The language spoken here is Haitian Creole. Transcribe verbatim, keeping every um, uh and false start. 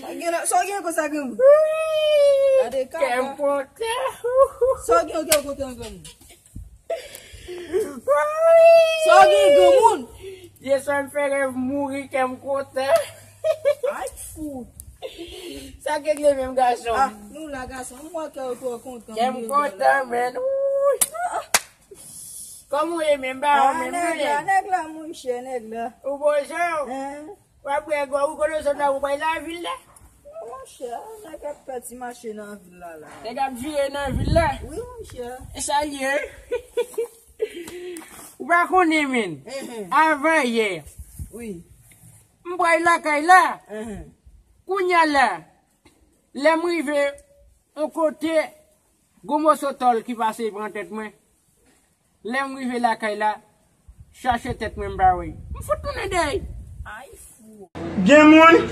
Sa gen la, sa gen konsa granmoun. Gade kaka. Kè m kontan. Sa gen kè kontan granmoun. Sa gen granmoun. Yè swa m fè rèv mouri kè m kontan. Ay fou. Sa k regle menm gason? Ah, nou la gason, m wè kè w twò kontan. Kè m kontan, men. Kòman w ye menm? Ba, ah, menm nèg la, nèg la, monchè, nèg la. Ou bon jan? Hein? W ap bwè gò, ou konnen zòn nan, ou bay lavil la. Non, monchè, nèg ap fè ti mache nan vil la, la. Nèg ap vire nan vil la. Wi, monchè. E sa l ye. Ou pa konnen, men. Mhm. Avan yè. Wi. M pral lakay la. Mhm. Kounye a la, lè m rive yon kote, gwo moso tòl ki pase pran tèt mwen. Lè m rive lakay la, chache tèt mwen m pa wè. M fout tounen dèyè. Ay fou. Gen moun